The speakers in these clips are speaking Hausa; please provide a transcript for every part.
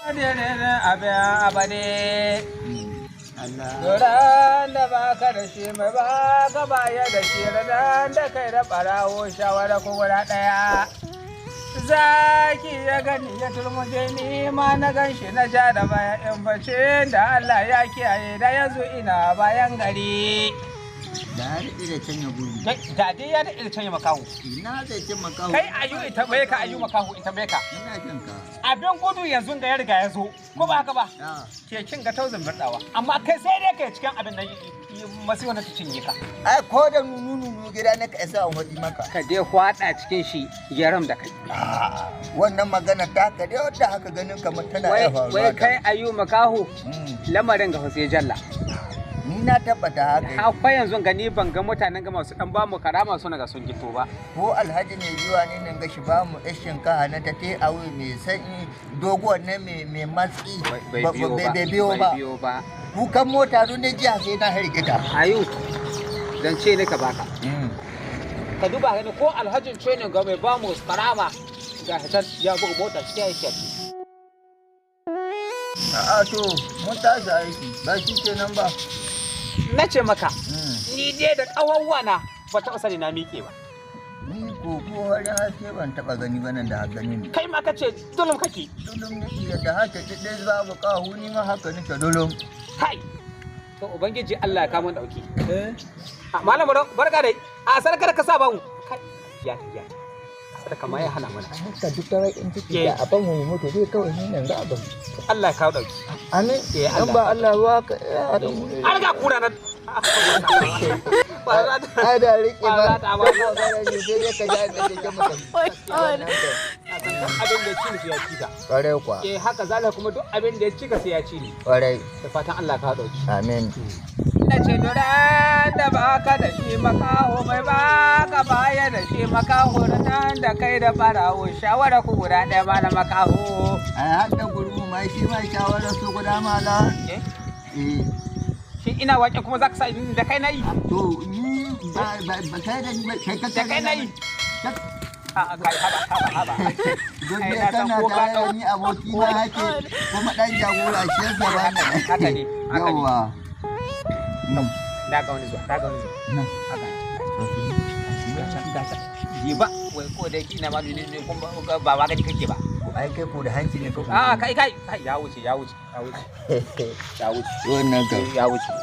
Abin abade. Duran da baka da shi mai baka baya da shi ran da kai da ɓarawo shawara ko guda ɗaya. Zaki ya gani ya turmuje ni ma na gan shi na ja da baya in face da Allah ya kiyaye da yanzu ina bayan gari. Da ya daɗe da canya gurgu. Da dai ya daɗe da canya makaho. Ina zai ce makaho. Kai ayu ita bai ka ayu makaho ita bai ka. Ina jin ka. Abin gudu yanzu ga ya riga ya zo ko ba haka ba? Keken ga tauzin birdawa amma kai sai dai kai cikin abin da masu wanda ta cinye ka. Ai ko da nunu nunu gida na ka isa an faɗi maka. Ka dai hwada cikin shi yaram da kai. Wannan magana ta haka dai wadda haka ganin kamar tana iya faruwa. Wai kai ayu makaho lamarin ga sai jalla. Ni na tabbata haka. Akwai yanzu gani ban ga mutanen ga masu dan bamu karama suna ga sun gito ba. Ko alhaji ne zuwa ne nan ga shi ba mu ɗan shinkafa na ta te awe mai sanyi doguwar ne mai matsi. Bai biyo ba. Ba. Kukan mota duk ne jiya sai na hirgita. Ayu zan ce ne ka baka. Ka duba gani ko alhajin training ga mai bamu karama ga hitar ya buga mota cikin aiki. A'a to mun tashi aiki ba shi kenan ba. Na ce maka, ni dai da ƙawawana ba taɓa sani na miƙe ba. Ni ko ko har haske ban taɓa gani ba nan da gani ne. Kai ma ka ce dulum kake. Dulum nake yadda haka ce ɗaya babu ƙahu ni ma haka nake dulum. Kai! To Ubangiji Allah ya kama ɗauki. Malam barka dai, a sarkar ka sa ba mu. Kai, ya ta ya ta. Sadaka ma ya hana mana. Haka duk ta baƙin ciki da abin mu mutu dai kawai ni nan ga abin. Allah ya kawo ɗauki. Amin. In ba Allah ba ka An ga kura nan. Ai da riƙe ba. Ba sai dai ka ja da keke mutum. Abin da ci sai ya ci ka. Ƙwarai kuwa. Eh haka zalika kuma duk abin da ya ci ka sai ya ci ni. Ƙwarai. Da fatan Allah ya kawo ɗauki. Amin. Na ce duran da baka da shi makaho mai baka baya da shi makaho nan da kai da barawo shawara ku guda ɗaya ma na makaho. Ai har da gurgu ma shi ma shawara su guda mala. Eh? Eh. Shi ina waƙe kuma za ka sa da kai na yi. To ni ba ba kai da ni ba kai ka Da kai na yi. A'a kai haba haba haba. Duk dai kana tare da ni aboki na hake kuma ɗan jagora shi yasa ba na. Haka ne. Haka ne. Yawwa. Na ga wani zuwa, na ga wani zuwa. Haka. Yi ba, wai ko da yake ina ma ne ne kuma ba ba gani kake ba. Ai kai ko da hanci ne ka A kai kai kai ya wuce ya wuce ya wuce. Ya wuce. Wannan ka. Ya wuce.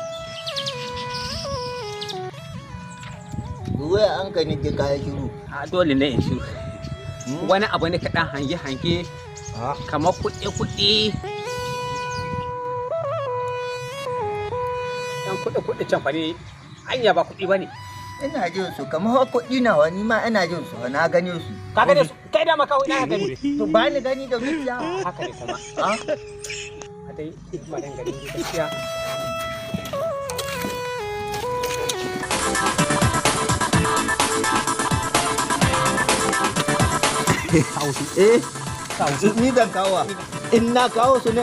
Waya an ka nake kaya shiru. A dole ne in shiru. Wani abu ne kaɗan hange hange kamar kuɗi kuɗi. Ɗan kuɗi kuɗi can fa ne anya ba kuɗi ba ne. Ina jin su kamar kuɗi nawa ni ma ina jin su na gane su. Ka gane su kai da makaho ina ka gani. To ba ni gani da zuciya. Haka ne kuma. A dai madan gari gaskiya. Eh, ni zan kawo. In na kawo su ne.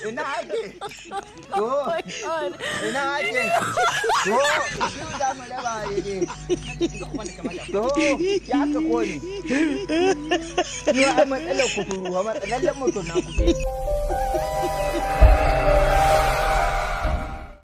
Ina ake? To, ina ake? To, shi za mu raba ne. To, ya ka kone. Ni ai matsalar kuturu, matsalar mutum na kuturu.